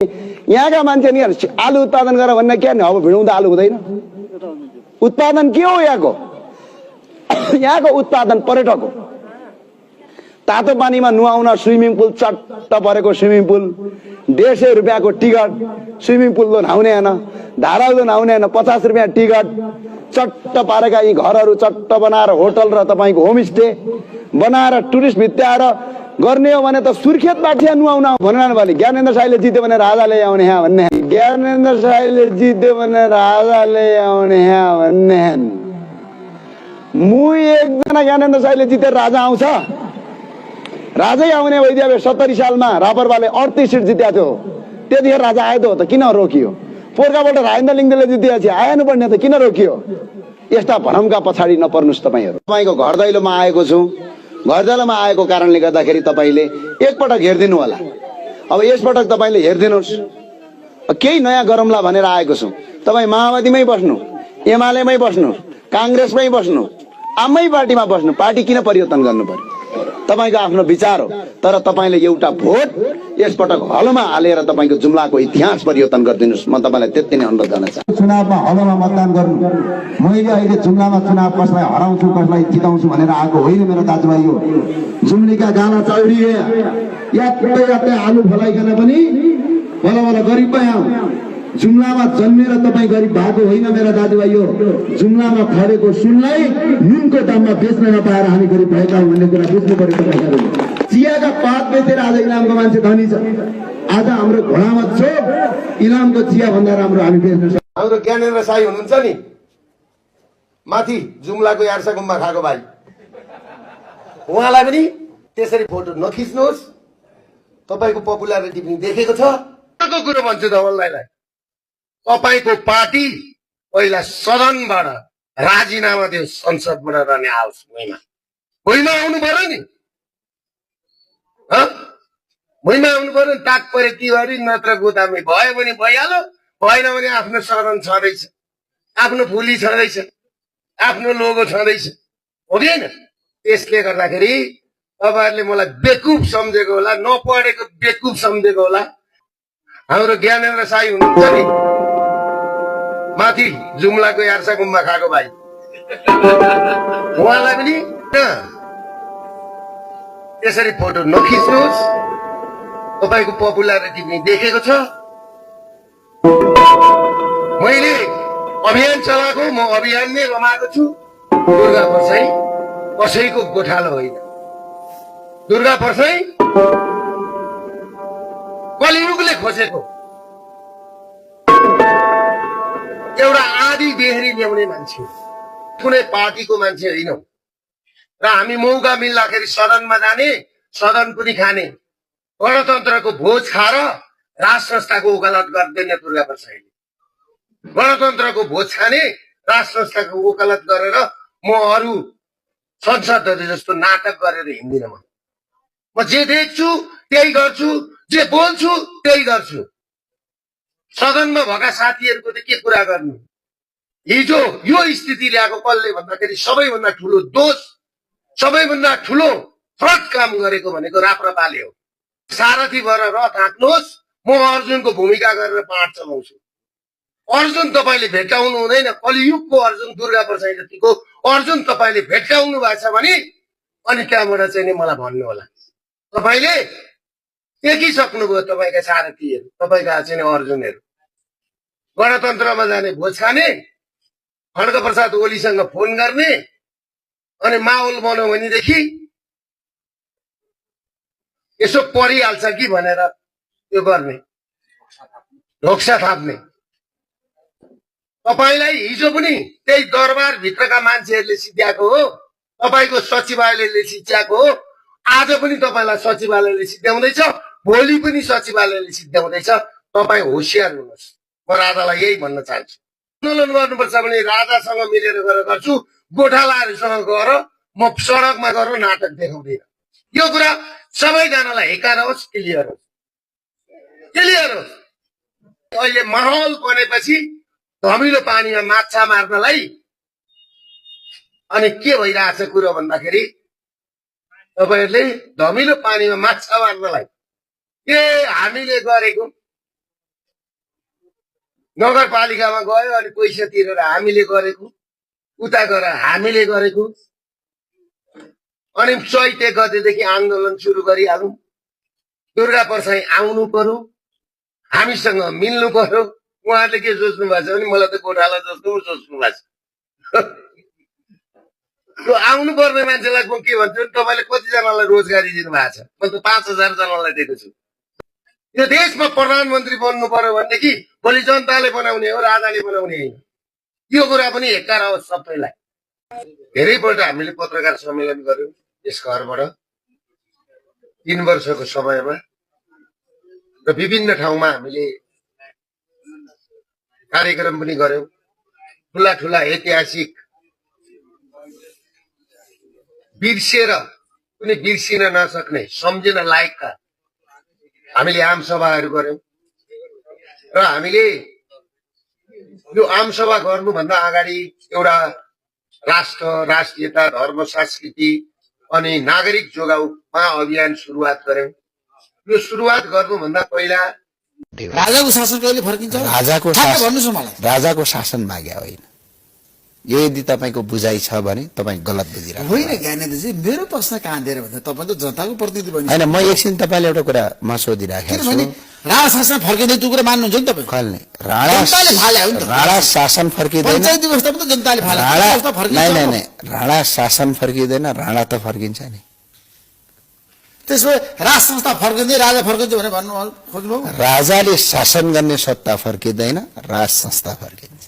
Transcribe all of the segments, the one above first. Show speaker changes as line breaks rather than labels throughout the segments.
यहाँका मान्छे नि आलु उत्पादन गर भन्ने क्या नि, अब भिडाउँदा आलु हुँदैन। उत्पादन के हो यहाँको? यहाँको उत्पादन पर्यटक हो। तातो पानीमा नुहाउन स्विमिङ पुल, चट्ट परेको स्विमिङ पुल, 150 रुपियाँको टिकट, स्विमिङ पुल त नहाउने होइन, धारालो नहाउने होइन, 50 रुपियाँ टिकट, चट्ट पारेका यी घरहरू चट्ट बनाएर होटल र तपाईँको होमस्टे बनाएर टुरिस्ट भित्याएर गर्ने हो भने त सुर्खेतबाट नुहाउन भनेन भने ज्ञानेन्द्र साईले जित्यो भने राजाले आउने यहाँ भन्ने, ज्ञानेन्द्र साईले जित्यो भने राजाले आउने यहाँ भन्ने। मु एकजना ज्ञानेन्द्र साईले जितेर राजा आउँछ, राजै आउने भइदियो। 70 सालमा रापरवाले 38 सिट जित्या थियो, त्यतिखेर राजा आयो त किन रोकियो? पोर्खाबाट राजेन्द्र लिङ्गदेले जित्या थियो, आएन पर्ने त किन रोकियो? यस्ता भ्रमका पछाडि नपर्नुस् तपाईहरु। तपाईको घर दैलोमा आएको छु, घर दैलोमा आएको कारणले गर्दाखेरि तपाईले एकपटक हेर्दिनु होला। अब यसपटक तपाईले हेर्दिनुस्, केही नयाँ गरौँला भनेर आएको छु। तपाई माओवादीमै बस्नु, एमालेमै बस्नु, कांग्रेसमै बस्नु, आमै पार्टीमा बस्नु, पार्टी किन परिवर्तन गर्नु पर्यो? तपाईको आफ्नो विचार हो, तर तपाईले एउटा भोट यसपटक हलमा हालेर तपाईको जुम्लाको इतिहास परिवर्तन गरिदिनुस्। म तपाईलाई त्यति नै अनुरोध गर्न चाहन्छु।
चुनावमा हलमा मतदान गर्नु। मैले अहिले जुम्लामा चुनाव कसलाई हराउँछु कसलाई जिताउँछु भनेर आएको होइन मेरो दाजुभाइ हो। जुम्लीका गाला चौडिए यात्तै यात्तै आलु फलाइकन पनि बला बला गरिब भयौ। जुम्लामा जन्मेर तपाईँ गरिब भएको होइन मेरा दाजुभाइ हो। जुम्लामा फलेको सुनलाई नुनको दाममा बेच्न नपाएर हामी गरिब भएका हौँ भन्ने कुरा बुझ्नु पर्यो तपाईहरुले। चियाका पात बेचेर आज इलामको मान्छे धनी छ। आज हाम्रो घोडामा छ इलामको चिया भन्दा राम्रो हामी बेच्न सक्छौँ।
हाम्रो ज्ञानेन्द्र साई हुनुहुन्छ नि माथि जुम्लाको यार्सा गुम्बा खाएको भाइ, उहाँलाई पनि त्यसरी फोटो नखिच्नुहोस्। तपाईको पपुलारिटी पनि देखेको छ। अर्को कुरो भन्छु धवललाई, तपाईको पार्टी पहिला सदनबाट राजीनामा दियो, संसदबाट रहने आओस्। भुइँमा आउनु पर्यो नि, भुइँमा आउनु पर्यो नि। ताक परे तिवारी नत्र गोदामी भयो भने भइहाल्यो, भएन भने आफ्नो सदन छँदैछ, आफ्नो फुली छँदैछ, आफ्नो लोगो छँदैछ, हो कि होइन? त्यसले गर्दाखेरि तपाईहरुले मलाई बेकुफ सम्झेको होला, नपढेको बेकुफ सम्झेको होला। हाम्रो ज्ञानेन्द्र साई हुनुहुन्छ नि माथि जुम्लाको यार्सा गुम्बा खाएको भाइ, उहाँलाई पनि त्यसरी फोटो नखिच्नुहोस्। तपाईको पपुलारिटी पनि देखेको छ। मैले अभियान चलाएको, म अभियान नै रमाएको छु। दुर्गा परसाई कसैको गोठालो होइन। दुर्गा परसाई कलियुगले खोजेको एउटा आदि बेहरी ल्याउने मान्छे, कुनै पार्टीको मान्छे होइनौ। र हामी मौका मिल्दाखेरि सदनमा जाने, सदन पनि खाने, गणतन्त्रको भोज खाएर राज संस्थाको वकालत गर्दैन दुर्गा परसाईले। गणतन्त्रको भोज खाने, राज संस्थाको वकालत गरेर म अरू संसदहरू जस्तो नाटक गरेर हिँड्दिन। म जे देख्छु त्यही गर्छु, जे बोल्छु त्यही गर्छु। सदनमा भएका साथीहरूको त के कुरा गर्नु। हिजो यो स्थिति ल्याएको कसले भन्दाखेरि सबैभन्दा ठुलो दोष, सबैभन्दा ठुलो फ्रड काम गरेको भनेको राप्रपाले हो। सारथी भएर रथ हाँक्नुहोस्, म अर्जुनको भूमिका गरेर पाठ चलाउँछु। अर्जुन तपाईले भेट्टाउनु हुँदैन। कलियुगको अर्जुन दुर्गा परसाई जतिको अर्जुन तपाईले भेट्टाउनु भएको छ भने अनि त्यहाँबाट चाहिँ नि मलाई भन्नु होला। तपाईले देखिसक्नुभयो तपाईका सारथीहरू, तपाईका चाहिँ अर्जुनहरू गणतन्त्रमा जाने, भोज खाने, खड्ग प्रसाद ओलीसँग फोन गर्ने, अनि माहौल बनायो भनेदेखि यसो परिहाल्छ कि भनेर त्यो गर्ने, ढोक्सा थाप्ने। तपाईलाई हिजो पनि त्यही दरबार भित्रका मान्छेहरूले सिध्याएको हो, तपाईको सचिवालयले सिध्याएको हो। आज पनि तपाईलाई सचिवालयले सिध्याउँदैछ, भोलि पनि सचिवालयले सिध्याउँदैछ। तपाई होशियार हुनुहोस्। म राजालाई यही भन्न चाहन्छु। आन्दोलन गर्नुपर्छ भने राजासँग मिलेर गरेर गर्छु, गोठालाहरूसँग गएर म सडकमा गएर नाटक देखाउँदिन। यो कुरा सबैजनालाई हेकार होस्, क्लियर होस्, क्लियर होस्। अहिले माहौल बनेपछि धमिलो पानीमा माछा मार्नलाई अनि के भइरहेछ कुरो भन्दाखेरि तपाईहरुले धमिलो पानीमा माछा मार्नलाई के हामीले गरेको नगरपालिकामा गयो अनि पैसा तिरेर हामीले गरेको, उता गएर हामीले गरेको, अनि चैते गतेदेखि आन्दोलन सुरु गरिहालौँ, दुर्गा प्रसाई आउनु पर्यो, हामीसँग मिल्नु पर्यो। उहाँहरूले के सोच्नु भएको छ भने मलाई त गोठाला जस्तो सोच्नु भएको छ। त्यो आउनु पर्ने मान्छेलाई म के भन्छु, तपाईँले कतिजनालाई रोजगारी दिनुभएको छ? मैले त 5,000 जनालाई दिएको छु। यो देशमा प्रधानमन्त्री बन्नु पर्यो भनेदेखि भोलि जनताले बनाउने हो, राजाले बनाउने होइन। यो कुरा पनि हेक्कार आओस् सबैलाई। धेरैपल्ट हामीले पत्रकार सम्मेलन गर्यौं यस घरबाट 3 वर्षको समयमा, र विभिन्न ठाउँमा हामीले कार्यक्रम पनि गर्यौं। ठूला ठूला ऐतिहासिक बिर्सेर पनि बिर्सिन नसक्ने सम्झिन लायकका हामीले आम सभाहरू गर्यौं। र हामीले यो आम सभा गर्नुभन्दा अगाडि एउटा राष्ट्र, राष्ट्रियता, धर्म, संस्कृति अनि नागरिक जोगाउ महाअभियान सुरुवात गर्यौं। यो सुरुवात गर्नुभन्दा पहिला
राजाको शासन कहिले फर्किन्छ? भन्नुहोस् न मलाई।
राजाको शासन माग्या होइन। यदि तपाईँको बुझाइ छ भने तपाईँ गलत बुझिरहनु
होइन ज्ञानेन्द्रजी, मेरो प्रश्न कहाँ दिएर भन्दा तपाईँ त जनताको प्रतिनिधि बन्नु
होइन। म एकछिन तपाईँले एउटा कुरा म सोधिराखेको छु।
राणा शासन फर्किँदै त्यो कुरा मान्नुहुन्छ नि तपाईँ?
कहिले
जनताले फाल्यो नि त।
राणा शासन फर्किँदैन,
पञ्चायती व्यवस्था पनि त जनताले फाल्यो।
नै राणा शासन फर्किँदैन, राणा त फर्किन्छ नि।
त्यसो भए राज संस्था फर्किँदै राजा फर्किन्छ भने भन्नु खोज्नुभयो?
राजाले शासन गर्ने सत्ता फर्किँदैन, राज संस्था फर्किन्छ।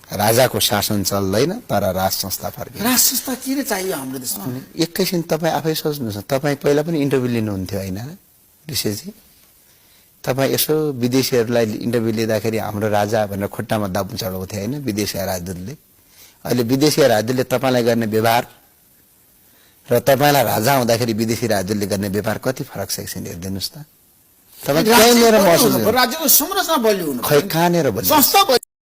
राजाको शासन चल्दैन तर राज संस्था फर्किन्छ।
राज संस्था किन चाहियो हाम्रो देशमा?
एकैछिन तपाईँ आफै सोच्नुहोस् न। तपाईँ पहिला पनि इन्टरभ्यू लिनुहुन्थ्यो होइन ऋषिजी? तपाईँ यसो विदेशीहरूलाई इन्टरभ्यू लिँदाखेरि हाम्रो राजा भनेर खुट्टामा दाबु चढाउँथ्यो होइन विदेशी राजदूतले? अहिले विदेशी राजदूतले तपाईँलाई गर्ने व्यवहार र तपाईँलाई राजा हुँदाखेरि विदेशी राजदूतले गर्ने व्यवहार कति फरक छ? एकछिन हेरिदिनुहोस् त। तपाईँ कहाँनिर महसुस
राज्यको संरचना बलियो हुनु,
खै कहाँनिर बलियो?
संस्था